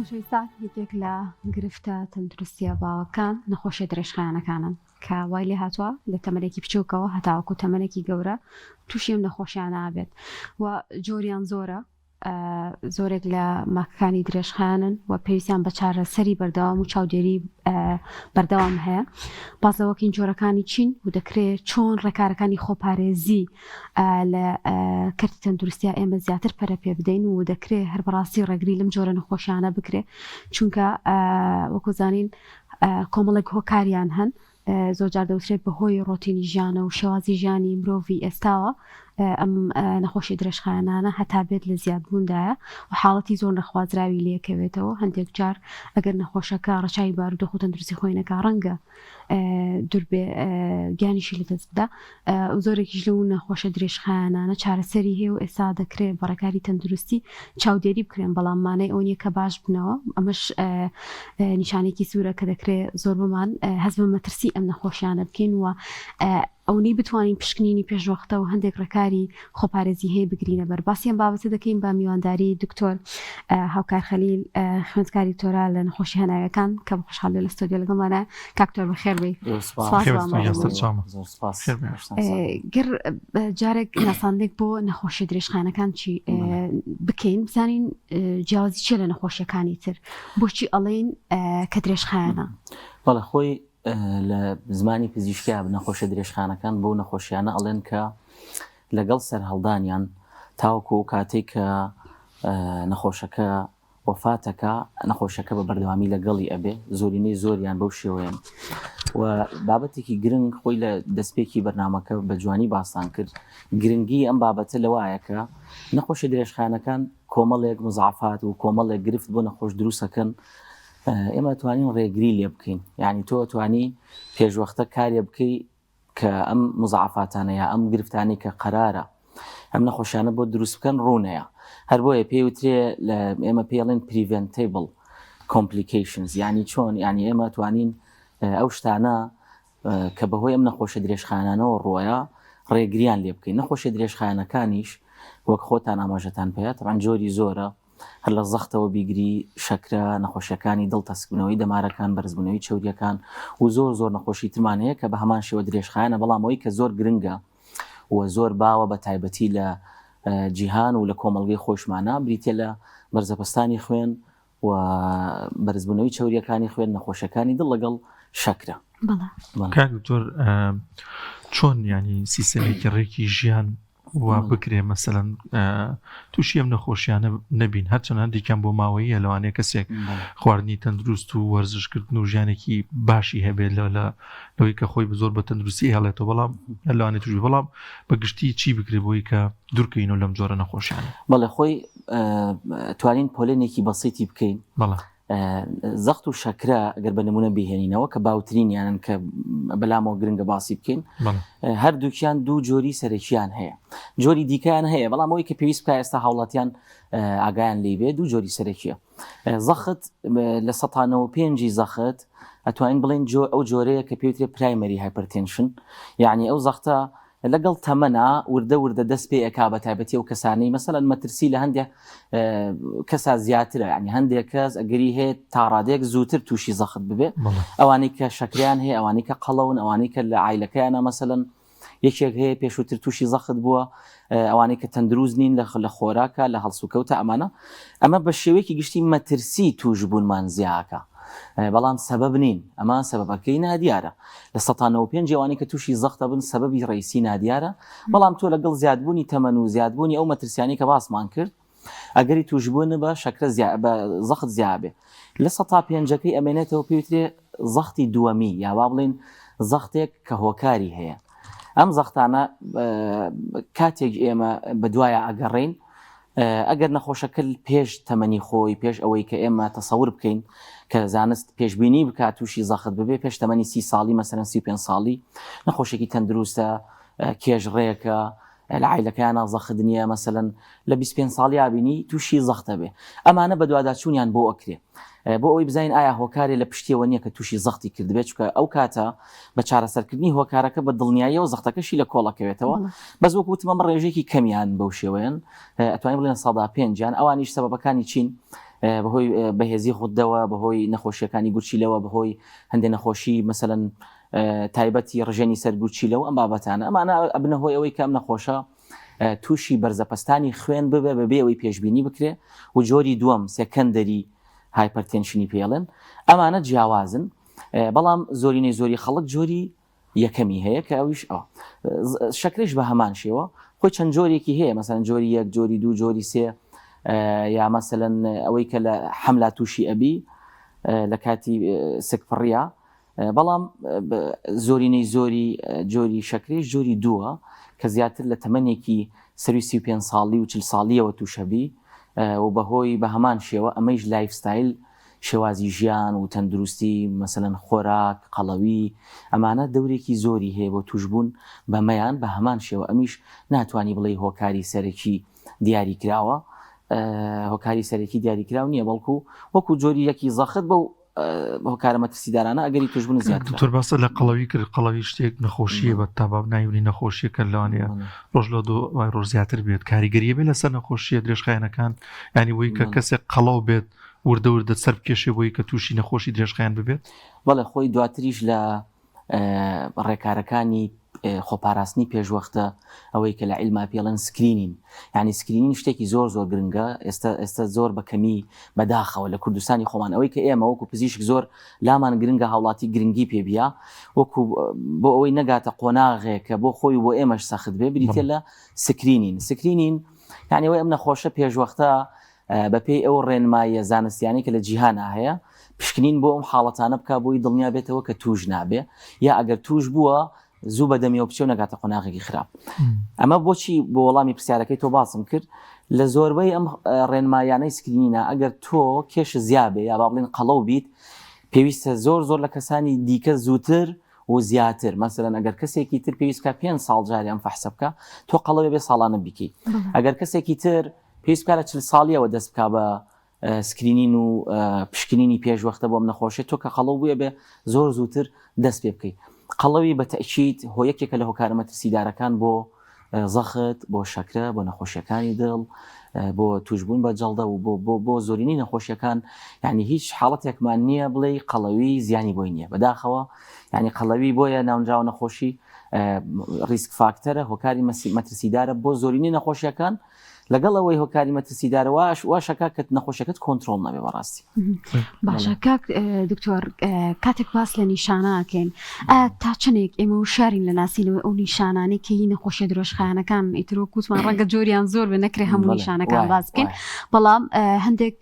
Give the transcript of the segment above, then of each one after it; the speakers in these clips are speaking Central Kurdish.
خۆشەویستان یەکێک لە گرفتە تەندروستیە باوەکان نەخۆشیە درێژخایەنەکانن کە وای لێ هاتووە لە تەمەنێکی بچووکەوە هەتاوەکو تەمەنێکی گەورە تووشی ئەم نەخۆشیانە ئابێت و جۆریان زۆرە زۆرێک لە ماکەکانی درێژخایەنن و پێویستیان بە چارەسەری بەردەوام و چاودێری بەردەوام هەیە باس لەوەکەین جۆرەکانی چین و دەکرێت چۆن ڕێکارەکانی خۆپارێزی لە کەرتی تەندروستیا ئێمە زیاتر پەرە پێ بدەین و دەکرێت هەر بەڕاستی ڕێگری لەم جۆرە نەخۆشیانە بکرێت چونکە وەکو زانین کۆمەڵێک هۆکاریان هەن زۆرجار دەوترێت بەهۆی ڕۆتینی ژیانە و شێوازی ژیانی مرۆڤی ئێستاوە ئەم نەخۆشی درێژخایەنانە هەتا بێت لە زیادبووندایە و حاڵەتی زۆر نەخوازراوی لێکەوێتەوە هەندێک جار ئەگەر نەخۆشەکە ڕەچاوی بارودۆخ و تەندروستی خۆی نەکا ڕەنگە دووربێ گیانیشی لەدەست بدا زۆرێکیش لەو نەخۆشە درێژخایەنانە چارەسەری هەیە و ئێستا دەکرێت بە ڕێکاری تەندروستی چاودێری بکرێن بەڵام مانای ئەوە نییە کە باش بنەوە ئەمەش نیشانێکی سوورە کە دەکرێت زۆربەمان هەست بە مەترسی ئەم نەخۆشیانە بکەین و ئەونەی بتوانین پشکنینی پێشوەختە و هەندێک ڕێکاری خۆپارێزی هەیە بگرینە بەر. باسی ئەم بابەتە دەکەین بە میوانداری دکتۆر هاوکار خەلیل خوێندکاری دکتۆرا لە نەخۆشی هەناویەکان کە بە خۆشحاڵی لە ستۆدیۆ لەگەڵمانە. کاک دکتۆر بەخێر بێی. گەر جارێک ناساندێک بۆ نەخۆشی درێژخانەکان چی بکەین بزانین جیاوازی چیە لە نەخۆشیەکانی تر بۆچی ئەڵێین کە درێژخایەنە؟ بەڵێ خۆی لە زمانی پزیشکیا نەخۆشە درێژخانەکان بەو نەخۆشیانە ئەڵێن کە لەگەڵ سەرهەڵدانیان تاوەکو ئەو کاتەی کە نەخۆشەکە وەفاتەکە نەخۆشەکە بە بەردەوامی لەگەڵی ئەبێ زۆرینەی زۆریان بەو شێوەیەن و بابەتێکی گرنگ خۆی لە دەستپێکی بەرنمەکە بە جوانی باسان کرد گرنگی ئەم بابەتە لەوایە کە نەخۆشی درێژخانەکان کۆمەڵێک مزعفات و کۆمەڵێک گرفت بۆ نەخۆش دروستەکەن ئێمە توانین ڕێگری لێ بکەین یعنی تۆ توانی پێشوەختە کارێ بکەی کە ئەم مزعفاتانە یا ئەم گرفتانی کە قەرارە ئەم نەخۆشیانە بۆ دروست بکەن ڕوونەیە هەر بۆیە پێی وترێ لە ئێمە پێڵێن preventable complications یعنی چۆن یعنی ئێمە توانین ئەو شتانە کە بەهۆی ئەم نەخۆشە درێژخایەنانەوە ڕۆیە ڕێگریان لێ بکەین نەخۆشە درێژخایەنەکانیش وەک خۆتان ئاماژەتان پێ تەبعەن جۆری زۆرە هەر لە زەختەوە بیگری، شەکرە، نەخۆشیەکانی دڵ، تەسکبوونەوەی دەمارەکان، بەرزبوونەوەی چەوریەکان و زۆر زۆر نەخۆشی ترمان هەیە کە بە هەمان شێوە درێژخایەنە، بەڵام ئەوەی کە زۆر گرنگە و زۆر باوە بە تایبەتی لە جیهان و لە کۆمەڵگەی خۆشمانە بریتیە لە بەرزەپەستانی خوێن و بەرزبوونەوەی چەوریەکانی خوێن، نەخۆشیەکانی دڵ لەگەڵ شەکرە. بەڵێ. کاک دکتۆر چۆن یانی سیستەمێکی ڕێکی ژیان وا بکرێ مەسەلەن تووشی ئەم نەخۆشیانە نەبین هەرچەند هەندێکیان بۆ ماوەیە لەوانەیە کەسێک خواردنی تەندروست و وەرزشکردن و ژیانێکی باشی هەبێت لە لە لەوەی کە خۆی زۆر بە تەندروستی هێڵێتەوە بەڵام لەوانێت توش بەڵام بە گشتی چی بکرێ بۆی کە دوورکەینەوە لەم جۆرە نەخۆشیانە بەڵێ خۆی توانین پۆلێنێکی بەسیتی بکەین بەڵێ زەخت و شەکرە گەر بە نمونە بیهێنینەوە کە باوترینیانن کە بەلامەوە گرنگە باسی بکەین هەردووکیان دوو جۆری سەرەکیان هەیە جۆری دیکەیان هەیە بەڵام ئەوەی کە پێویست بکە ئێستا هاوڵاتیان ئاگایان لی بێ دوو جۆری سەرەکیە زەخت لە سەتانەوە پێنجی زەخت ئەتوانین بڵێن جۆ ئەو جۆرەیە کە پێوترێ primary hypertension یعنی ئەو زەختە لەگەڵ تەمەنا وردە وردە دەست پێ ئەکا بە تایبەتی ئەو کەسانەی مەسەلەن مەترسی لە هەندێک کەسا زیاترە ینی هەندێک کەس ئەگەری هەیە تاڕادێک زووتر تووشی زەخت ببێ ئەوانەی کە شەکریان هەیە ئەوانەی کە قەڵەون ئەوانەی کە لە عیلەکەیانە مەسەلەن یەکێک هەیە پێشووتر تووشی زەخت بووە ئەوانەی کە تەندروست نین لە لە خۆراکە لە هەڵسوکەوتە ئەمانە ئەمە بە شێوەیەکی گشتی مەترسی توشبوونمان زیاکە بەڵام سەبەب نین ئەمە سەبەبەکەی نادیارە 95% ئەوانەی کە تووشی زەختە بن سەبەبی ڕئیسی نادیارە بەڵام تۆ لەگەڵ زیادبوونی تەمەن و زیادبوونی ئەو مەترسیانی کە باسمان کرد ئەگەری توشبوون بە شەکرە بە زەخت زیابێ لە سەتا پێنجەکەی ئەمێنێتەوە پێوترێ زەختی دووەمی یا وا بڵێن زەختێک کە هۆکاری هەیە ئەم زەختانە کاتێک ئێمە بەدوایە ئەگەڕین ئەگەر نەخۆشەکە پێش تەمەنی خۆی پێش ئەوەی کە ئێمە تەسەور بکەین کە زانست پێشبینی بکات تووشی زەخت ببێ پێش تەمەنی سی ساڵی مەسەرەن 35 ساڵی نەخۆشێکی تەندروستە کێش ڕێکە لە عیلەکەیانە زەخت نییە مەسەلەن لە 25 ساڵیا بینی تووشی زەختە بێ ئەمانە بەدواداچوونیان بۆ ئەکرێ. بۆ ئەوەی بزانین ئایا هۆکارێ لە پشتیەوە نییە کە تووشی زەختی کردبێت چونکە ئەو کاتە بە چارەسەرکردنی هۆکارەکە بە دڵنیاییەوە زەختەکەشی لە کۆڵەکەوێتەوە بەس وەکو وتم ئەمە ڕێژەیەکی کەمیان بەو شێوەیەن ئەتوانین بڵێن 5% ئەوانیش سەبەبەکانی چین بەهۆی بەهێزی غودەوە بەهۆی نەخۆشیەکانی گورچیلەوە بەهۆی هەندێک نەخۆشی مەسەلەن تایبەتی ڕژێنی سەر گورچیلە و ئەم بابەتانە ئەمانە ئەبنە هۆی ئەوەی کە ئەم نەخۆشە تووشی بەرزەپەستانی خوێن ببێ بەبێ ئەوەی پێشبینی بکرێ و جۆری دووەم secondary hypertension ی پێڵێن ئەمانە جیاوازن بەڵام زۆرینەی زۆری خەڵک جۆری یەکەمی هەیە کە ئەویش ئەوە شەکرەش بە هەمان شێوە خۆی چەند جۆرێکی هەیە مەسەن جۆری یەک جۆری دوو جۆری سێ یا مەسەلەن ئەوەی کە لە حەملا تووشی ئەبی لە کاتی سکپڕیا بەڵام زۆرینەی زۆری جۆری شەکرەیش جۆری دووە کە زیاتر لە تەمەنێکی سەروی 35 ساڵی و 40 ساڵیەوە تووشەبی و بەهۆی بە هەمان شێوە ئەمەیش lifestyle شێوازی ژیان و تەندروستی مەسەلەن خۆراک، قەڵەوی، ئەمانە دەورێکی زۆری هەیە بۆ تووشبوون بەمەیان، بە هەمان شێوە ئەمیش ناتوانی بڵێی هۆکاری سەرەکی دیاری کراوە، هۆکاری سەرەکی دیاری کراو نییە بەڵکو وەکو جۆری یەکی زەخت بەو هۆکارە مەترسیدارانە ئەگەری تووشبوون زیاترە. دکتۆر باست لە قەڵەوی کرد، قەڵەوی شتێک نەخۆشییە بە تا با ناوی نەخۆشییەکە لەوانەیە ڕۆژ لە دوای ڕۆژ زیاتر بێت کاریگەریە بێت لەسەر نەخۆشییە درێژخایەنەکان یانی بۆی کە کەسێک قەڵەو بێت وردە وردە سەر بکێشێ بۆی کە تووشی نەخۆشی درێژخایەن ببێت؟ بەڵێ خۆی دواتریش لە ڕێکارەکانی خۆپاراستنی پێشوەختە ئەوەی کە لە عیلما پێڵێن screening یعنی screening شتێکی زۆر زۆر گرنگە ئێستا ئێستا زۆر بە کەمی بەداخەوە لە کوردستانی خۆمان ئەوەی کە ئێمە وەکو پزیشک زۆر لامان گرنگە هاوڵاتی گرنگی پێبیا وەکو بۆ ئەوەی نەگاتە قۆناغێک کە بۆ خۆی و بۆ ئێمەش سەخت بێ بریتە لە screening screening یعنی ئەوەی ئەم نەخۆشە پێشوەختە بەپێی ئەو ڕێنماییە زانستیانەی کە لە جیهانا هەیە، پشکنین بۆ ئەم حاڵەتانە بکا بۆی دڵنیا بێتەوە کە تووش نابێ یا ئەگەر تووش بووە زوو بە دەمیەوە بچێ و نەگاتە قۆناغێکی خراپ. ئەمە بۆچی بۆ وەڵامی پرسیارەکەی تۆ باسم کرد لە زۆربەی ئەم ڕێنماییانەی screening ە ئەگەر تۆ کێش زیابێ یا با بڵێن قەڵەو بیت پێویستە زۆر زۆر لە کەسانی دیکە زووتر و زیاتر مەسەلەن ئەگەر کەسێکی تر پێویست بکا پێنج ساڵ جارێ ئەم فەحسە بکا تۆ قەڵەوێ بێ ساڵانە بیکەی ئەگەر کەسێکی تر پێویست بکات لە 40 ساڵیەوە دەست بکا بە screening و پشکنینی پێش وەختە بۆ ئەم نەخۆشیە تۆ کە قەڵەو بوویە بێ زۆر زووتر دەست پێ بکەیت قەڵەوی بە تەئکید هۆ یەکێکە لە هۆکارە مەترسیدارەکان بۆ زەخت بۆ شەکرە بۆ نەخۆشیەکانی دڵ بۆ توشبوون بە جەڵدە و بۆ بۆ بۆ زۆرینەی نەخۆشیەکان یعنی هیچ حاڵەتێکمان نییە بڵێ قەڵەوی زیانی بۆی نییە بەداخەوە یعنی قەڵەوی بۆیە ناونراوە نەخۆشی risk factor ە هۆکاری مەترسیدارە بۆ زۆرینەی نەخۆشیەکان لەگەڵ ئەوەی هۆکاری مەترسیدارە واش واشەکە کە نەخۆشەکەت کۆنترۆڵ نەبێ بەڕاستی. باشە کاک دکتۆر کاتێک باس لە نیشانەکەین تا چنێک ئێمە وشارین لە ناسینەوەی ئەو نیشانانەی کە هی نەخۆشیە درێژخایەنەکان ئیتر وەک وتمان ڕەنگە جۆریان زۆر بێ نەکرێ هەموو نیشانەکان باس بکەین بەڵام هەندێک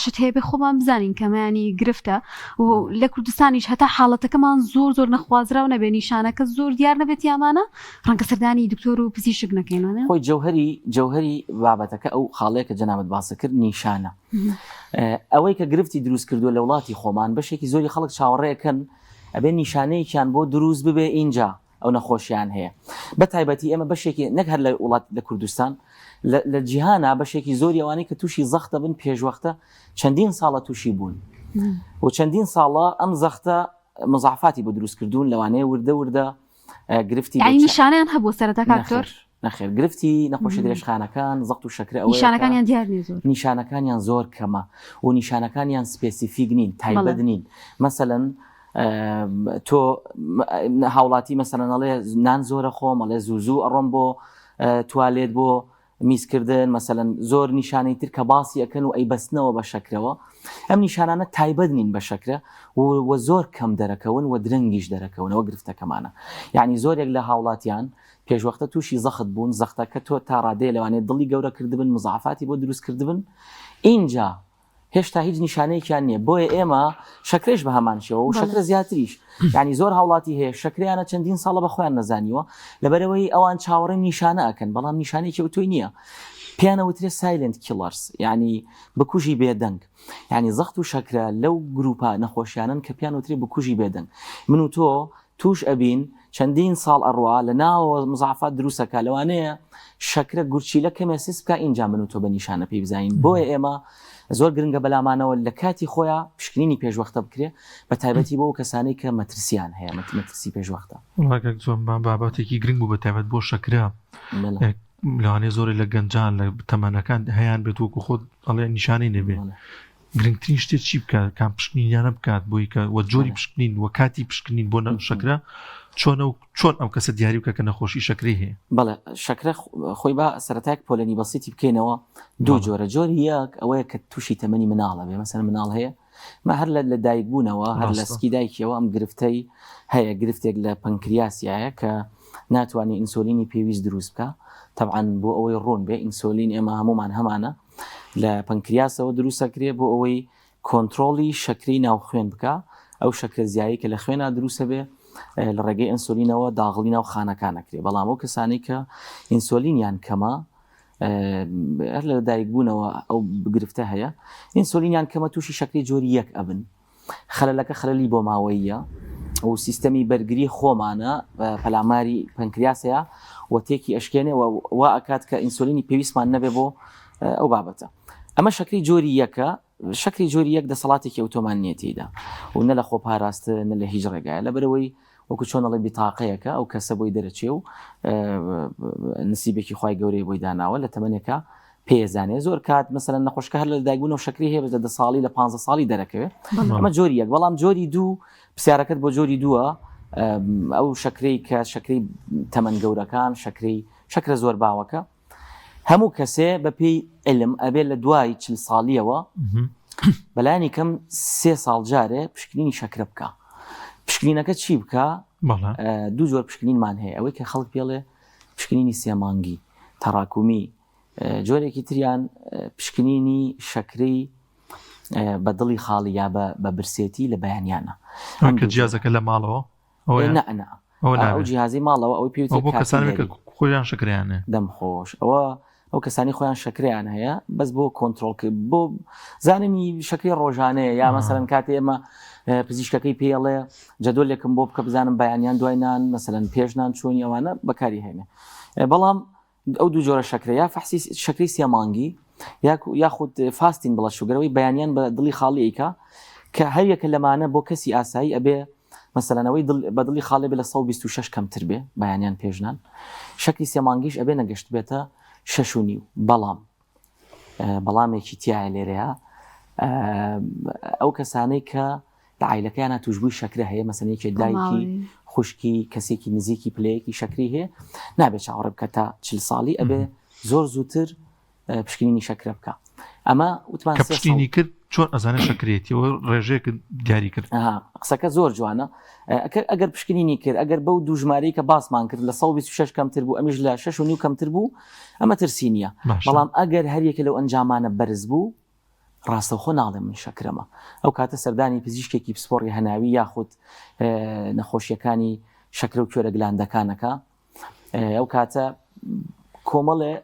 شت هەیە بێ خۆمان بزانین کەمانی گرفتە و لە کوردستانیش هەتا حاڵەتەکەمان زۆر زۆر نەخوازراو نەبێ نیشانەکە زۆر دیار نەبێت یامانە ڕەنگە سەردانی دکتۆر و پزیشک نەکەین وانە؟ خۆی جەوهەری جەوهەری بابەتەکە ئەو خاڵەیە کە جەنابت باست کرد نیشانە ئەوەی کە گرفتی دروست کردووە لە وڵاتی خۆمان بەشێکی زۆری خەڵک چاوەڕێکن ئەبێ نیشانەیەکیان بۆ دروست ببێ ئینجا ئەو نەخۆشیان هەیە بە تایبەتی ئێمە بەشێکی نەک هەر لە وڵات لە کوردستان لە جیهانا بەشێکی زۆری ئەوانەی کە تووشی زەختە بن پێشوەختە چەندین ساڵە تووشی بوون و چەندین ساڵە ئەم زەختە مزعفاتی بۆ دروست کردوون لەوانەیە وردە وردە گرفتی یانی نیشانەیان هەبوو سەرەتا کاک دکتۆر؟ نەخێر گرفتی نەخۆشی درێژخانەکان زەخت و شەکرە ئەوەیە نیشانەکانیان دیار نییە زۆر نیشانەکانیان زۆر کەمە و نیشانەکانیان specific نین تایبەت نین مەسەلەن تۆ هاوڵاتی مەسەلەن ئەڵێ نان زۆرە خۆم ئەڵێ زوو زوو ئەڕۆم بۆ توالێت بۆ میزکردن مەسەلەن زۆر نیشانەی تر کە باسی ئەکەن و ئەیبەستنەوە بە شەکرەوە ئەم نیشانانە تایبەت نین بە شەکرە و زۆر کەم دەرەکەون و درەنگیش دەرەکەونەوە گرفتەکەمانە یعنی زۆرێک لە هاوڵاتیان پێشوەختە تووشی زەخت بوون زەختەکە تۆ تا ڕادەیە لەوانەیە دڵی گەورە کردبن مزعفاتی بۆ دروست کردبن ئینجا هێشتا هیچ نیشانەیەکیان نییە بۆیە ئێمە شەکرەش بە هەمان شێوە و شەکرە زیاتریش ینی زۆر هاوڵاتی هەیە شەکریانە چەندین ساڵە بە خۆیان نەزانیوە لەبەرەوەی ئەوان چاوەڕێ نیشانە ئەکەن بەڵام نیشانێکی ئەوتۆی نییە پیانە وترێ silent killers ینی بکوژی بێدەنگ ینی زەخت و شەکرە لەو گروپە نەخۆشیانن کە پیان وترێ بکوژی بێدەنگ من و تۆ. توش ئەبین چەندین ساڵ ئەڕوا لە ناوەوە مزاعفات دروست ئەکا لەوانەیە شەکرە گورچیلە کەمێ سست بکا ئینجا من و تۆ بە نیشانە پێی بزانین بۆیە ئێمە زۆر گرنگە بەلامانەوە لە کاتی خۆیا پشکنینی پێشوەختە بکرێ بە تایبەتی بۆ ئەو کەسانەی کە مەترسیان هەیە مەترسی پێشوەختە. وەڵا کاک جوان با بابەتێکی گرنگ بوو بە تایبەت بۆ شەکرە لەوانەیە زۆرێ لە گەنجان لە تەمەنەکان هەیان بێت وەکو خۆت ئەڵێ نیشانەی نەبێ گرنگترین شتێ چی بکات کام پشکنینیانە بکات بۆی کە وە جۆری پشکنین وە کاتی پشکنین بۆ شەکرە چۆنە و چۆن ئەو کەسە دیاری بکە کە نەخۆشی شەکری هەیە؟ بەڵێ شەکرە خۆی با سەرەتایەک پۆلێنی بەسیتی بکەینەوە دوو جۆرە جۆری یەک ئەوەیە کە تووشی تەمەنی مناڵە بێ مەسەن مناڵ هەیە ما هەر لە دایک بوونەوە هەر لە سکی دایکیەوە ئەم گرفتەی هەیە گرفتێک لە پەنکریاسیایە کە ناتوانێت ئینسۆلینی پێویست دروست بکە تەبعەن بۆ ئەوەی ڕوون بێ ئینسۆلین ئێمە هەمومان هەمانە لە پەنکریاسەوە دروست ئەکرێ بۆ ئەوەی کۆنترۆڵی شەکرەی ناو خوێن بکا، ئەو شەکرە زیایەی کە لە خوێنا دروست ئەبێ لە ڕێگەی ئەنسۆلینەوە داغڵی ناو خانەکان ئەکرێ، بەڵام ئەو کەسانەی کە ئینسۆلینیان کەمە هەر لە دایکبوونەوە ئەو گرفتە هەیە ئینسۆلینیان کەمە تووشی شەکرەی جۆری یەک ئەبن. خەلەلەکە خەلەلی بۆماوەییە و سیستەمی بەرگری خۆمانە پەلاماری پەنکریاسەیە و تێکی ئەشکێنێ و وا ئەکات کە ئینسۆلینی پێویستمان نەبێ بۆ ئەو بابەتە. ئەمە شەکری جۆری یەکە، شەکری جۆری یەک دەسەڵاتێکی ئەوتۆمان نییە تێیدا و نە لە خۆپاراستن نە لە هیچ ڕێگایە لەبەرئەوەی وەکو چۆن ئەڵێ بیتاقەیەکە ئەو کەسە بۆی دەرەچێ و نسیبێکی خوای گەورەی بۆی داناوە لە تەمەنێکا پێزانێ زۆر کات مەسەلەن نەخۆشکە هەر لە دایکبوونەوە شەکری هەیە بەس لە دە ساڵی لە 15 ساڵی دەرەکەوێ ئەمە جۆری یەک بەڵام جۆری دوو پرسیارەکەت بۆ جۆری دووە ئەو شەکرەی کە شەکری تەمەن گەورەکان شەکری شەکرە زۆر باوەکە هەموو کەسێ بە پێی علم ئەبێ لە دوای چل ساڵیەوە بەلانی کەم سێ ساڵ جارێ پشکنینی شەکرە بکە پشکنینەکە چی بکە دوو جۆر پشکنینمان هەیە ئەوەی کە خەڵک پێڵێ پشکنینی سێمانگی تەڕاکومی جۆرێکی تریان پشکنینی شەکرەی بە دڵی خاڵی یا بە برسێتی لە بەیانیانە کە جیازەکە لە ماڵەوە ئەو جیهازی ماڵەوە ئەوەی پێویستی بۆ کەسانی کە خۆیان شەکریان هەیە دەم خۆش ئەوە ئەو کەسانی خۆیان شەکریان هەیە بەس بۆ کۆنتترۆل کرد بۆ زانینی شەکری ڕۆژانەیە یا مەسەرەن کاتێ ئێمە پزیشکەکەی پێڵێ جەدۆلێکم بۆ بکە بزانم بەیانیان دوای نان مەسەلەن پێش نان چۆنی ئەوانە بەکاری هێنێ بەڵام ئەو دوو جۆرە شەکرە یا فەحسی شەکری سێ مانگی یاخود fasting blood sugar ەوەی بەیانیان بە دڵی خاڵی ئەیکا کە هەر یەکە لەمانە بۆ کەسی ئاسایی ئەبێ مەسەلەنەوەی بە دڵی خاڵێ بێ لە 126 کەمتر بێ بەیانیان پێشنان شەکری سێ مانگیش ئەبێ نەگەشت بێتە شەش و نیو بەڵام بەڵامێکی تایە لێرەیە ئەو کەسانەی کە لە عایلەکەیانا توشبووی شەکرە هەیە مەسەن یەکێ دایکی خوشکی کەسێکی نزیکی پلەیەکی شەکری هەیە نابێت چاوەڕێ بکە تا چل ساڵی ئەبێ زۆر زووتر پشکنینی شەکرە بکە ئەمە وتمان کە پشکنینی کرد چۆن ئەزانێت شەکرێتیەوە ڕێژەیەک دیاری کرد قسەکە زۆر جوانە ئەگەر پشکنینی کرد ئەگەر بەو دوو ژمارەی کە باسمان کرد لە 126 کەمتر بوو ئەمیش لە 6 و نیو کەمتر بوو ئەمە ترسی نییە بەڵام ئەگەر هەریەکە لەو ئەنجامانە بەرز بوو ڕاستەوخۆ ناڵێم من شەکرەمە، ئەو کاتە سەردانی پزیشکێکی پسپۆڕی هەناوی یاخود نەخۆشیەکانی شەکرە و کوێرە گلاندەکانەکە ئەو کاتە کۆمەڵێ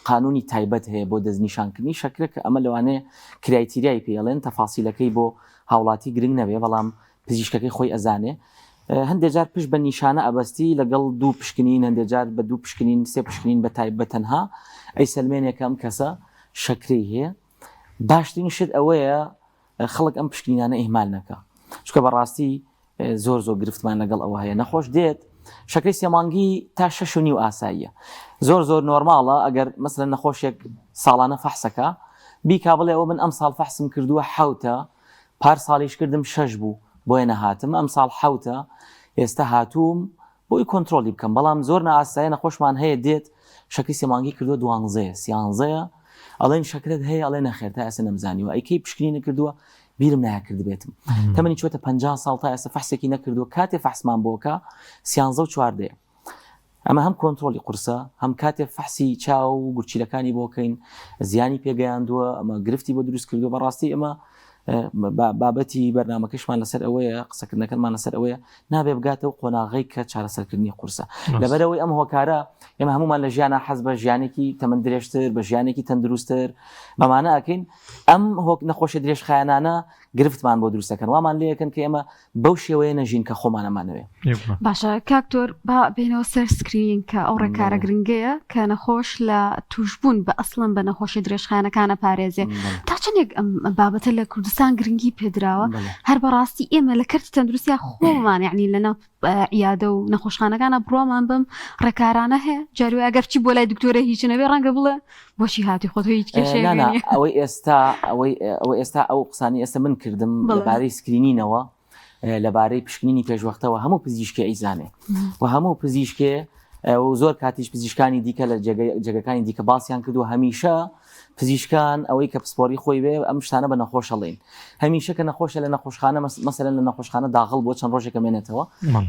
قانونی تایبەت هەیە بۆ دەستنیشانکردنی شەکرە کە ئەمە لەوانەیە criteria ی پێڵێن تەفاسیلەکەی بۆ هاوڵاتی گرنگ نەبێ بەڵام پزیشکەکەی خۆی ئەزانێ هەندێک جار پشت بە نیشانە ئەبەستی لەگەڵ دوو پشکنین هەندێک جار بە دوو پشکنین سێ پشکنین بە تایب بە تەنها ئەی سەلمێنێکە ئەم کەسە شەکرەی هەیە باشترین شت ئەوەیە خەڵک ئەم پشکنینانە ئیهمال نەکە چونکە بەڕاستی زۆر زۆر گرفتمان لەگەڵ ئەوە هەیە نەخۆش دێت شەکرەی سێمانگی تا شەش و نیو ئاساییە زۆر زۆر normal ە ئەگەر مەسەلەن نەخۆشێک ساڵانە فەحسەکە بیکا بڵێ ئەوە من ئەم ساڵ فەحسم کردووە حوتە پار ساڵیش کردم شەش بوو بۆیە نەهاتم ئەمساڵ حەوتە ئێستا هاتووم بۆی کۆنترۆڵی بکەم بەڵام زۆر نائاسایە نەخۆشمان هەیە دێت شەکری سێ مانگی کردووە دوانزەیە سیانزەیە ئەڵێن شەکرت هەیە ئەڵێ نەخێر تا ئێستا نەمزانیوە ئەی کەی پشکنینت کردووە بیرم نایە کردبێتم تەمەنی چۆتە 50 ساڵ تا ئێستا فەحسێکی نەکردووە کاتێ فەحسمان بۆکە سیانزە و چواردەیە ئەمە هەم کۆنترۆڵی قورسە هەم کاتێ فەحسی چاو و گورچیلەکانی بۆ کەین زیانی پێگەیاندووە ئەمە گرفتی بۆ دروست کردووە بەڕاستی ئەمە بابەتی بەرنامەکەشمان لەسەر ئەوەیە قسەکردنەکەمان لەسەر ئەوەیە نابێ بگاتەوە قۆناغەی کە چارەسەرکردنی قورسە لەبەرەوەی ئەم هۆکارە ئێمە هەمومان لە ژیانە حەز بە ژیانێکی تەمەن درێژتر بە ژیانێکی تەندروستتر بەمانە ئەکەین ئەم هۆک نەخۆشە درێژخایەنانە گرفتمان بۆ دروستەکەن وامان لێکن کە ئێمە بەو شێوەیە نەژین کە خۆمان ئەمانەوێ. باشە کاک تۆر با بێینەوە سەر screening کە ئەو ڕێکارە گرنگەیە کە نەخۆش لە توشبوون بە ئەسڵەن بە نەخۆشی درێژخایەنەکان ئەپارێزێ تا چەندێک ئەم بابەتە لە کوردستان گرنگی پێدراوە هەر بەڕاستی ئێمە لە کەرتی تەندروستیا خۆمان یعنی لەناو عیادە و نەخۆشخانەکانە بڕوامان بەم ڕێکارانە هەیە جاروی ئەگەر چی بۆ لای دکتۆرە هیچ نەبێ ڕەنگە بڵێ بۆچی هاتی خۆت هیچ کێشەیەک نییە. ئەوەی ئێستا ئەوەی ئەوە ئێستا ئەو قسانی ئێستا من کردم لەبارەی screening ەوە لەبارەی پشکنینی پێشوەختەوە هەموو پزیشکێ ئەیزانێ و هەموو پزیشکێ و زۆر کاتیش پزیشکانی دیکە لە جێگەکانی دیکە باسییان کردو هەمیشە پزیشکان ئەوەی کە پسپۆری خۆی بێ ئەم شتانە بە نەخۆشەڵین هەمیشە کە نەخۆشە لە نەخۆشخانە مەسەلەن لە نەخۆشخانە داغڵ بۆ چەند ڕۆژێکە مێنێتەوە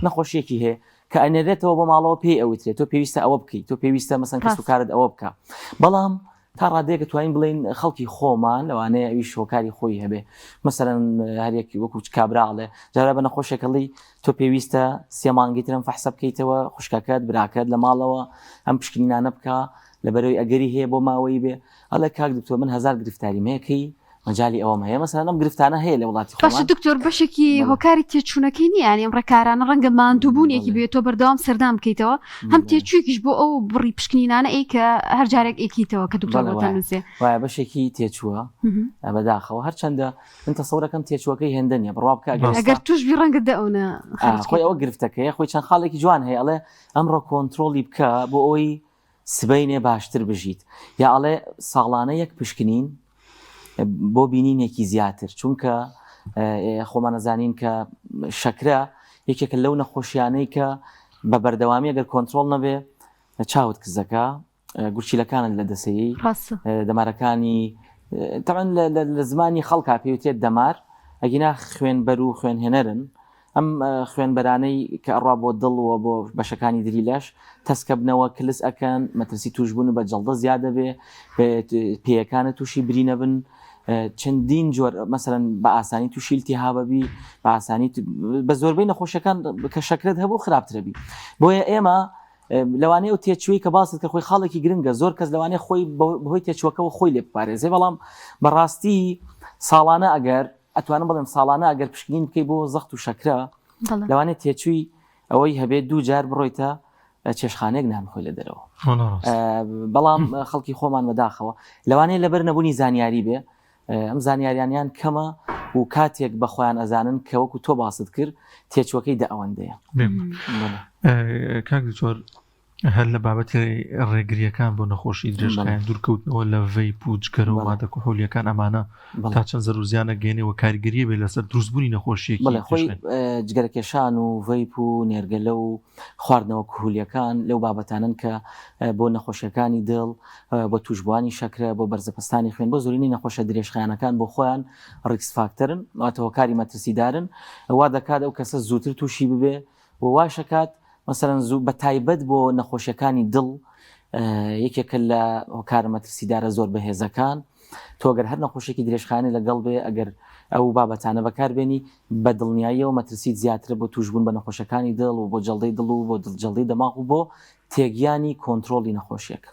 نەخۆشیەکی هەیە کە ئەنێرێتەوە بۆ ماڵەوە پێی ئەوترێت تۆ پێویستە ئەوە بکەیت تۆ پێویستە مەسەن کەسوکارت ئەوە بکە بەڵام تا ڕادەیەک توانین بڵین خەڵکی خۆمان لەوانەیە ئەویش هۆکاری خۆی هەبێ مەسەرەن هەرێکی وەکو کابراڵێ جارا بە نەخۆشێکەڵی تۆ پێویستە سێ مانگی ترم فەحسە بکەیتەوە خوشکەکەت براکەت لە ماڵەوە ئەم پشکنینانە بکە لەبەرەوەی ئەگەری هەیە بۆ ماوەی بێ ئەڵێ کاک دکتۆر من هەزار گرفتاریم هەیە کەی مەجالی ئەوەم هەیە مەسەلەن ئەم گرفتانە هەیە لە وڵاتی خۆمان. باشە دکتۆر بەشێکی هۆکاری تێچوونەکەی نییە یانی ئەم ڕێکارانە ڕەنگە ماندووبوونێکی بێت تۆ بەردەوام سەردان بکەیتەوە هەم تێچوویەکیش بۆ ئەو بڕی پشکنینانە ئەی کە هەر جارێک ئەیکەیتەوە کە دکتۆر بۆتە نووسێ. وایە بەشێکی تێچووە بەداخەوە هەرچەندە من تەسەورەکەم تێچووەکەی هێندە نییە بڕوا بکە ئەگەر ئەگەر توش بی ڕەنگە دە ئەونە خۆی ئەوە گرفتەکەیە خۆی چەند خاڵێکی جوان هەیە ئەڵێ ئەمڕۆ کۆنترۆڵی بکە بۆ ئەوەی سبەینێ باشتر بژیت یا ئەڵێ ساڵانە یەک پشکنین بۆ بینینێکی زیاتر چونکە خۆمانەزانین کە شەکرە یەکێکە لەو نەخۆشیانەی کە بە بەردەوامی ئەگەر کۆنتترۆل نەبێ چاوت کزەکە گورچیلەکانت لە دەسەی دەمارەکانی تەعاان لە زمانی خەڵکا پێوتێت دەمار ئەگینا خوێنبەر و خوێنهێنەرن ئەم خوێنبەرانەی کە ئەڕوا بۆ دڵ و بۆ بەشەکانی دری لەش تەسکەبنەوە کلس ئەکەن مەترسی توشبوون بە جەڵدە زیاد دەبێ پێیەکانت تووشی برینە بن چەندین جۆر مەسەلەن بە ئاسانی تووشی التهابە بی بە ئاسانی بە زۆربەی نەخۆشیەکان کە شەکرەت هەبوو خراپترە بی بۆیە ئێمە لەوانەیە ئەو تێچووی کە باست کە خۆی خاڵێکی گرنگە زۆر کەس لەوانەیە خۆی بەهۆی تێچووەکەەوە خۆی لێ بپارێزێ بەڵام بەڕاستی ساڵانە ئەگەر ئەتوانم بڵێم ساڵانە ئەگەر پشکنین بکەی بۆ زەخت و شەکرە لەوانەیە تێچووی ئەوەی هەبێت دوو جار بڕۆیتە چێشخانێک نان خۆی لە دەرەوە بەڵام خەڵکی خۆمان بەداخەوە لەوانەیە لەبەر نەبوونی زانیاری بێ ئەم زانیاریانیان کەمە و کاتێک بە خۆیان ئەزانن کە وەکو تۆ باست کرد تێچوەکەی دە ئەوەندەیە کاک دکتۆر هەر لە بابەتی ڕێگرییەکان بۆ نەخۆشی درێژخایەن دوورکەوتنەوە لە ڤەیپ و جگەرە و مادە کحولیەکان ئەمانە تا چەند زەرەر و زیان ئەگەیەنێ و کاریگەریە بێ لەسەر دروستبوونی نەخۆشیەکی بەڵێ خۆی جگەرەکێشان و ڤەیپ و نێرگەلە و خواردنەوە کحولیەکان لەو بابەتانەن کە بۆ نەخۆشیەکانی دڵ بۆ توشبووانی شەکرە بۆ بەرزەپەستانی خوێن بۆ زۆرینەی نەخۆشە درێژخایەنەکان بۆ خۆیان risk factor ن واتە هۆکاری مەترسیدارن وا دەکات ئەو کەسە زووتر تووشی ببێ و واشەکات مەسەلەن زوو بە تایبەت بۆ نەخۆشیەکانی دڵ یەکێکە لە هۆکارە مەترسیدارە زۆر بەهێزەکان تۆ گەر هەر نەخۆشێکی درێژخایەنی لەگەڵ بێ ئەگەر ئەو بابەتانە بەکاربێنی بە دڵنیاییەوە مەترسیت زیاترە بۆ توشبوون بە نەخۆشەکانی دڵ و بۆ جەڵدەی دڵ و بۆ جەڵدەی دەماغ و بۆ تێگیانی کۆنترۆڵی نەخۆشیەکە.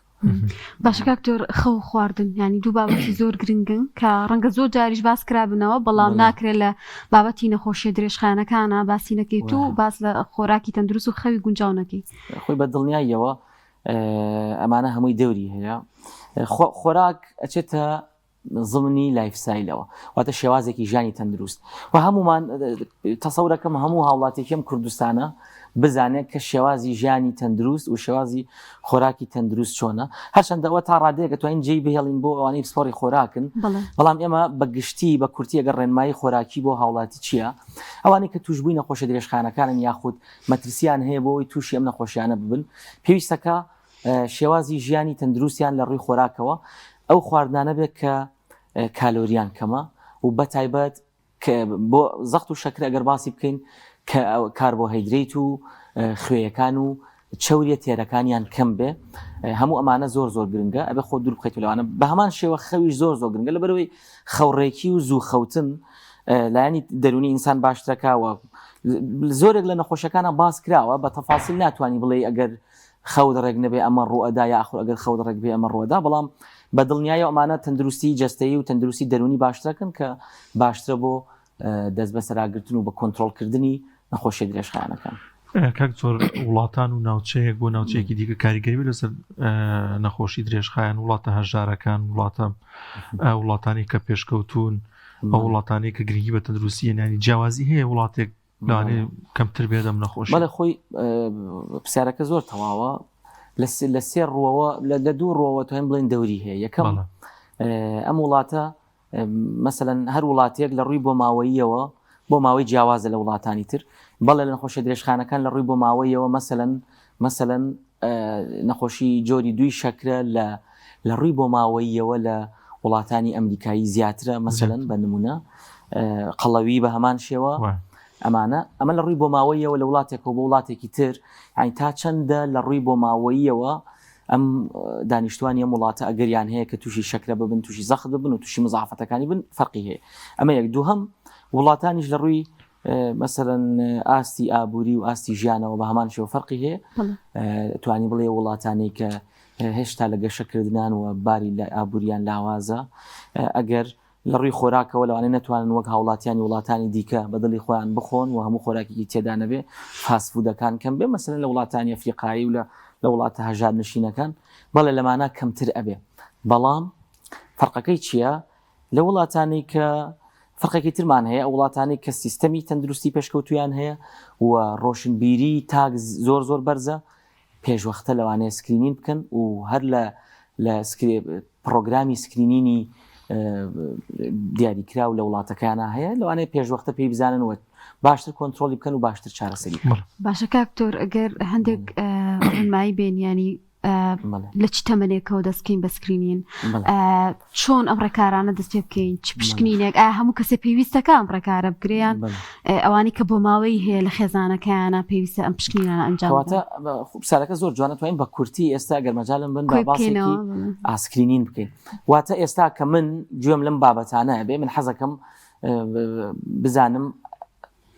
باشە کاک دکتۆر خەو و خواردن یانی دوو بابەتی زۆر گرنگن کە ڕەنگە زۆر جاریش باس کرابنەوە بەڵام ناکرێت لە بابەتی نەخۆشیە درێژخایەنەکانە باسی نەکەیت و باس لە خۆراکی تەندروست و خەوی گونجاو نەکەی. خۆی بە دڵنیاییەوە ئەمانە هەمووی دەوری هەیە خۆراک ئەچێتە زمنی lifestyle ەوە واتە شێوازێکی ژیانی تەندروست و هەمومان تەسەورەکەم هەموو هاوڵاتێکیم کوردستانە بزانێت کە شێوازی ژیانی تەندروست و شێوازی خۆراکی تەندروست چۆنە هەرچەندە ئەوە تا ڕادەیەک توانین جێی بهێڵین بۆ ئەوانەی پسپۆڕی خۆراکن بەڵام ئێمە بە گشتی بە کورتی ئەگەر ڕێنمایی خۆراکی بۆ هاوڵاتی چییە ئەوانەی کە توشبووی نەخۆشە درێژخانەکانن یاخود مەترسیان هەیە بۆ ئەوەی تووشی ئەم نەخۆشیانە ببن پێویستەکە شێوازی ژیانی تەندروستیان لە ڕووی خۆراکەوە ئەو خواردنانە بێت کە کالۆریان کەمە و بەتایبەت بۆ زەخت و شەکرە ئەگەر باسی بکەین کە کاربۆهیدرەیت و خوێیەکان و چەوریە تێرەکانیان کەم بێ هەموو ئەمانە زۆر زۆر گرنگە ئەبێ خۆ دوور بخەیت لەوانە بە هەمان شێوە خەویش زۆر زۆر گرنگە لەبەرەوەی خەوڕێکی و زوو خەوتن لایەنی دەرونی ئینسان باشترەکەوە زۆرێک لە نەخۆشەکانە باس کراوە بە تەفاسیل ناتوانانی بڵێ ئەگەر خەوت ڕێک نەبێ ئەمە ڕوئەدا یاخود ئەگەر خەوت ڕێک بێ ئەمە ڕوەدا بەڵام بە دڵنیایی ئەمانە تەندروستی جەستەیی و تەندروستی دەرونی باشترەکەن کە باشترە بۆ دەست بەسەراگرتن و بە کۆنترۆڵکردنی نەخۆشیە درێژخایەنەکان. کاک دکتۆر وڵاتان و ناوچەیەک بۆ ناوچەیەکی دیکە کاریگەری لەسەر نەخۆشی درێژخایەن وڵاتە هەژارەکان وڵاتە وڵاتانی کە پێشکەوتون ئەو وڵاتانی کە گرنگی بە تەندروستی ینانی جیاوازی هەیە وڵاتێک لەوانەیە کەمتر بێت ئەم نەخۆشی بەڵێ خۆی پرسیارەکە زۆر تەواوە لە سێ ڕوەوە لە دوو ڕوەوە توانین بڵێن دەوری هەیە یەکەم ئەم وڵاتە مەسەلەن هەر وڵاتێک لە ڕووی بۆماوەییەوە بۆ ماوەی جیاوازە لە وڵاتانی تر بەڵێ لە نەخۆشیە درێژخانەکان لە ڕووی بۆماوەیەوە مەسەلەن مەسەلەن نەخۆشی جۆری دووی شەکرە لە لە ڕووی بۆماوەییەوە لە وڵاتانی ئەمریکایی زیاترە مەسەلەن بە نمونە قەڵەوی بە هەمان شێوە ئەمانە ئەمە لە ڕووی بۆماوەیەوە لە وڵاتێکەوە بۆ وڵاتێکی تر یعنی تا چەندە لە ڕووی بۆماوەییەوە ئەم دانیشتوانی ئەم وڵاتە ئەگەریان هەیە کە تووشی شەکرە ببن تووشی زەخت ببن و تووشی مزاعەفەتەکانی بن فەرقی هەیە ئەمە یەک دووهەم وڵاتانیش لە ڕووی مەسەرەن ئاستی ئابووری و ئاستی ژیانەوە بە هەمان شێوە فەرقی هەیە توانی بڵێ وڵاتانی کە هێشتا لە گەشەکردنان و باری لە ئابووریان لاوازە ئەگەر لە ڕووی خۆراکەوە لەوانەیە نەتوانن وەک هاوڵاتیانی وڵاتانی دیکە بە دڵی خۆیان بخۆن و هەموو خۆراکێکی تێدا نەبێ، fast food ەکان کەم بێ، مەسەلەن لە وڵاتانی ئەفریقایی و لە لە وڵاتە هەژار نشینەکان بەڵێ لەمانە کەمتر ئەبێ، بەڵام فەرقەکەی چییە؟ لە وڵاتانی کە فەرقێکی ترمان هەیە، ئەو وڵاتانەی کە سیستەمی تەندروستی پێشکەوتوویان هەیە و ڕۆشنبیری تاک زۆر زۆر بەرزە، پێشوەختە لەوانەیە screening بکەن و هەر لە لە پڕۆگرامی screening ی دیاریکراو لە وڵاتەکەیانە هەیە لەوانەیە پێشوەختە پێی بزانن و باشتر کۆنترۆڵی بکەن و باشتر چارەسەری بکەن. باشە کاک دکتۆر ئەگەر هەندێک ڕێنمایی بێن یانی لە چ تەمەنێکەوە دەست بکەین بە screening چۆن ئەم ڕێکارانە دەست پێ بکەین چ پشکنینێک ئایا هەموو کەسێ پێویستەکە ئەم ڕێکارە بگریان ئەوانی کە بۆ ماوەی هەیە لە خێزانەکەیانە پێویستە ئەم پشکنینانە ئەنجام واتە پرسیارەکە زۆر جوانە توانین بە کورتی ئێستا گەر مەجالم بن با باسێکی screening بکەین واتە ئێستا کە من گوێم لەم بابەتانە بێ من حەزەکەم بزانم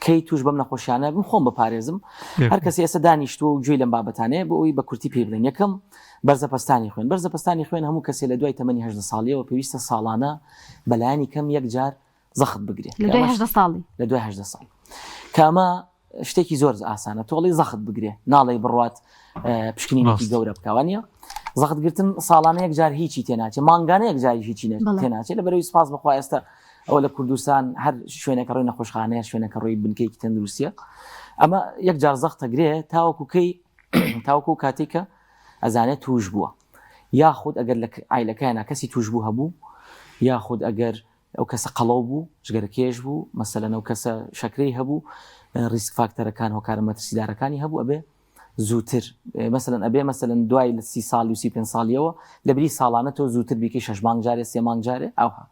کەی توش بەم نەخۆشیانە بم خۆم بپارێزم هەر کەسی ئێستا دانیشتووە و گوێی لەم بابەتانەیە بۆ ئەوی بە کورتی پێی بڵێن یەکەم بەرزە پەستانی خوێن بەرزە پەستانی خوێن هەموو کەسێ لە دوای تەمەنی هەژدە ساڵیەوە پێویستە ساڵانە بەلایەنی کەم یەک جار زەخت بگرێت لە دوای هەژدە ساڵی لە دوای هەژدە ساڵ کە ئەمە شتێکی زۆر ئاسانە تۆڵی زەخت بگرێ ناڵێ بڕوات پشکنینێکی گەورە بکەوە نیە زەخت گرتن ساڵانە یەک جار هیچی تێناچێ مانگانە یەک جاری هیچی تێناچێت لە بەرەوەی سپاس بەخوا ئێستا ئەوە لە کوردستان هەر شوێنەکە ڕووی نەخۆشخانەیە شوێنەکە ڕووی بنکەیەکی تەندروستیە ئەمە یەک جار زەختە گرێ تاوەکو کەی تاوەکو کاتێکە ئەزانێت توش بووە یاخود ئەگەر لە عایلەکەیانە کەسی توش بوو هەبوو یاخود ئەگەر ئەو کەسە قەڵەو بوو جگەرەکێش بوو مەسەلەن ئەو کەسە شەکرەی هەبوو risk factor ەکان هۆکارە مەترسیدارەکانی هەبوو ئەبێ زووتر مەسەلەن ئەبێ مەسەلەن دوای لە سی ساڵی و سی پێنج ساڵیەوە لە بری ساڵانە تۆ زووتر بیکەی شەش مانگ جارێ سێ مانگ جارێ ئەوها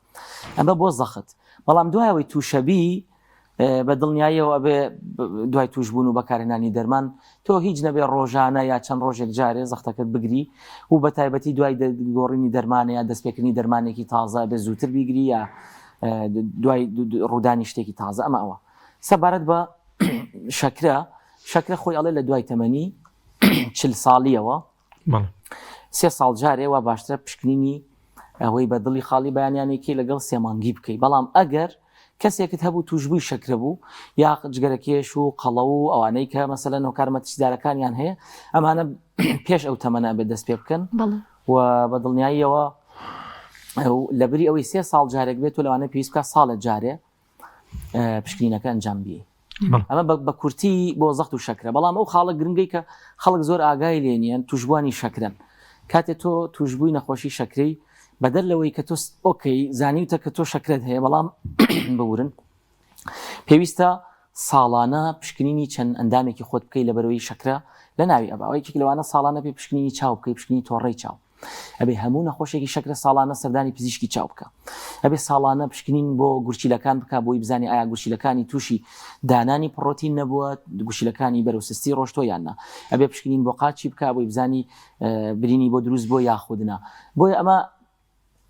ئەمە بۆ زەخت بەڵام دوای ئەوەی تووشەبی بە دڵنیاییەوە ئەبێ دوای تووشبوون و بەکارهێنانی دەرمان تۆ هیچ نەبێ ڕۆژانە یا چەند ڕۆژێک جارێ زەختەکەت بگری و بە تایبەتی دوای گۆڕینی دەرمانە یا دەستپێکردنی دەرمانێکی تازە بێ زووتر بیگری یا دوای ڕوودانی شتێکی تازە ئەمە ئەوە سەبارەت بە شەکرە شەکرە خۆی ئەڵێ لە دوای تەمەنی چل ساڵیەوە سێ ساڵ جارێ وا باشترە پشکنینی ئەوەی بە دڵی خاڵی بەیانیانێکی لەگەڵ سێمانگی بکەی بەڵام ئەگەر کەسێکت هەبوو توشببووی شەکرە بوو یا جگەرەکێش و قەڵەو و ئەوانەی کە مەسەلەن هۆکارە مەترسیدارەکانیان هەیە ئەمانە پێش ئەو تەمەنە بێت دەست پێ بکەن و بە دڵنیاییەوە لەبری ئەوەی سێ ساڵ جارێک بێت و لەوانە پێویست بکە ساڵە جارێ پشکنینەکە ئەنجام بیەی ئەمە بە کورتی بۆ زەخت و شەکرە بەڵام ئەو خاڵە گرنگەی کە خەڵک زۆر ئاگای لێ نییە توشبوانی شەکرن کاتێ تۆ توشبووی نەخۆشی شەکرەی بەدەر لەوەی کە تۆ okay زانیوتە کە تۆ شەکرت هەیە بەڵام ببورن پێویستە ساڵانە پشکنینی چەند ئەندامێکی خۆت بکەی لە بەرەوەی شەکرە لە ناوی ئەباوەیەکی لەوانە ساڵانە پێ پشکنینی چاو بکەی پشکنینی تۆڕەی چاو. ئەبێ هەموو نەخۆشێکی شەکرە ساڵانە سەردانی پزیشکی چاو بکە ئەبێ ساڵانە پشکنین بۆ گورچیلەکان بکە بۆی بزانێ ئایا گورچیلەکانی تووشی دانانی پڕۆتین نەبووە گورچیلەکانی بەرەو سستی ڕۆشتووە یان نا ئەبێ پشکنین بۆ قاچی بکە بۆی بزانی برینی بۆ دروست بۆ یاخود نا بۆیە ئەمە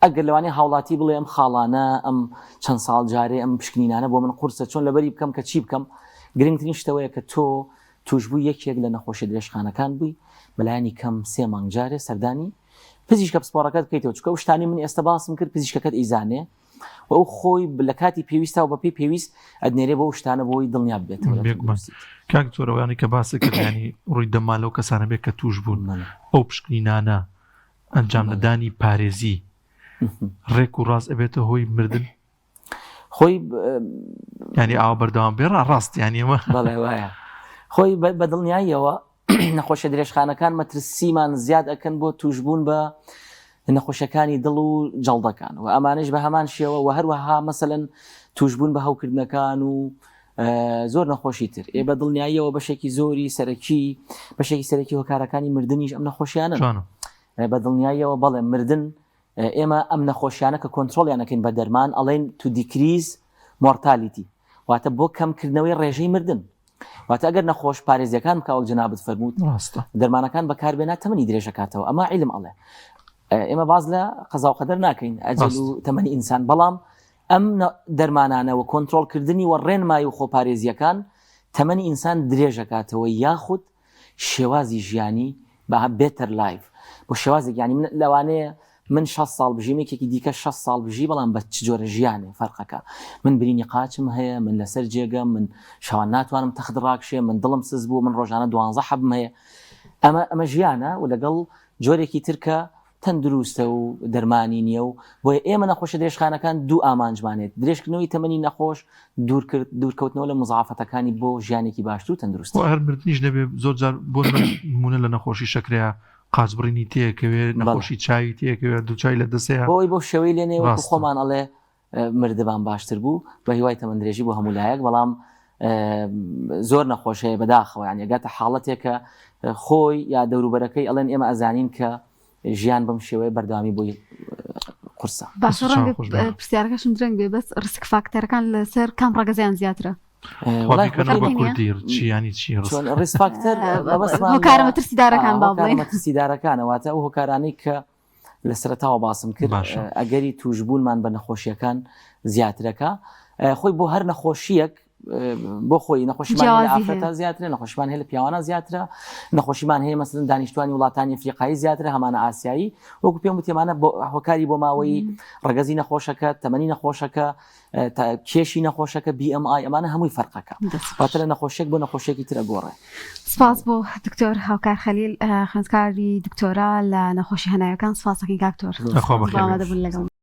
ئەگەر لەوانەیە هاوڵاتی بڵێ ئەم خاڵانە ئەم چەند ساڵ جارێ ئەم پشکنینانە بۆ من قورسە چۆن لەبەری بکەم کە چی بکەم گرنگترین شتەوەیە کە تۆ توشبووی یەکێک لە نەخۆشیە درێژخانەکان بووی بەلایەنی کەم سێ مانگ جارێ سەردانی پزیشکە پسپۆڕەکەت بکەیتەوە چونکە ئەو شتانی من ئێستا باسم کرد پزیشکەکەت ئەیزانێ و ئەو خۆی لە کاتی پێویستا و بەپێی پێویست ئەدنێرێ بۆ ئەو شتانە بۆی دڵنیا بێتەوە لە بێگومان تەندروستیت. کاک دکتۆر ئەوانەی کە باست کرد یانی ڕووی دەممان لەو کەسانە بێت کە توش بوون بەڵێ. ئەو پشکنینانە ئەنجام بەڵێ. نەدانی پارێزی ڕێک و ڕاست ئەبێتە هۆی مردن؟ خۆی ینی ئاوا بەردەوام بێ ڕا ڕاست ینی ئەمە بەڵێ وایە خۆی بە دڵنیاییەوە نەخۆشە درێژخانەکان مەترسیمان زیاد ئەکەن بۆ توشبوون بە نەخۆشەکانی دڵ و جەڵدەکان و ئەمانش بە هەمان شێوە و هەروەها مەسەن توشبوون بە هەوکردنەکان و زۆر نەخۆشی تر ئێ بە دڵنیاییەوە بەشێکی زۆری سەرەکی بەشێکی سەرەکی هۆکارەکانی مردنیش ئەم نەخۆشیانە بە دڵنیاییەوە بەڵێ مردن ئێمە ئەم نەخۆشیانە کە کۆنترۆڵیان ئەکەین بە دەرمان ئەڵێن to decrease mortality واتە بۆ کەمکردنەوەی ڕێژەی مردن واتە ئەگەر نەخۆش پارێزیەکان بکە وەک جەنابت فەرمووت ڕاستە دەرمانەکان بەکاربێنا تەمەنی درێژەکاتەوە ئەمە عیلم ئەڵێ ئێمە باز لە قەزا و قەدەر ناکەین ئەجەل و تەمەنی ئینسان بەڵام ئەم دەرمانانە و کۆنترۆڵکردنی و ڕێنمایی و خۆپارێزیەکان تەمەنی ئینسان درێژەکاتەوە یاخود شێوازی ژیانی بە better life بۆ شێوازێک یانی من لەوانەیە من 6 ساڵ بژیم یەکێکی دیکە 6 ساڵ بژی بەڵام بە چ جۆرە ژیانێ فەرقەکە من برینی قاچم هەیە من لەسەر جێگەم من شەوان ناتوانم تەخت ڕاکشێ من دڵم سز بوو من ڕۆژانە دوانزە حەبم هەیە ئەمە ئەمە ژیانە و لەگەڵ جۆرێکی ترکە تەندروستە و دەرمانی نییە و بۆیە ئێمە نەخۆشە درێژخانەکان دوو ئامانجمان هەیە، درێژکردنەوەی تەمەنی نەخۆش، دوورکرد دوورکەوتنەوە لە مزاعەفەتەکانی بۆ ژیانێکی باشتر و تەندروستتر. خۆ هەر مردنیش نەبێ زۆر جار بۆ نموونە لە نەخۆشی شەکرەیا قاچبڕینی تێکەوێ، بەڵێ. نەخۆشی چاوی تێکەوێ، دوو چاوی لە دەسەیە. بۆ ئەوەی بەو شێوەی لێ نەیە وەکو ڕاستە. خۆمان ئەڵێ مردبان باشتر بوو، بە هیوای تەمەن درێژی بۆ هەموو لایەک، بەڵام زۆر نەخۆش هەیە بەداخەوە یانی ئەگاتە حاڵەتێک کە خۆی یا دەوروبەرەکەی ئەڵێن ئێمە ئەزانین کە ژیان بەم شێوەیە بەردەوامی بۆی قورسە. باشە ڕەنگە پرسیارەکەشم درەنگ بێ بەس risk factor ەکان لەسەر کام ڕەگەزیان زیاترە؟ risk factor هۆکارە مەترسیدارەکان با بڵێین مەترسیدارەکانە واتە ئەو هۆکارانەی کە لە سەرەتاوە باسم کرد ئەگەری توشبوونمان بە نەخۆشیەکان زیاترەکە خۆی بۆ هەر نەخۆشیەک بۆ خۆی نەخۆشیمان هەیە لە ئافرەتە زیاترە نەخۆشیمان هەیە لە پیاوانە زیاترە نەخۆشیمان هەیە مەسەلەن دانیشتوانی وڵاتانی ئەفریقایی زیاترە هەمانە ئاسیایی وەکو پێم وتێمانە بۆ هۆکاری بۆ ماوەی ڕەگەزی نەخۆشەکە تەمەنی نەخۆشەکە کێشی نەخۆشەکە BMI ئەمانە هەمووی فەرقەکە واتە لە نەخۆشێک بۆ نەخۆشێکی ترە گۆڕێ سپاس بۆ دکتۆر هاوکار خەلیل خوێندکاری دکتۆرا لە نەخۆشی هەناوەکان سپاسەکەین کاک دکتۆر خوا بەخێر بوون لەگەڵ.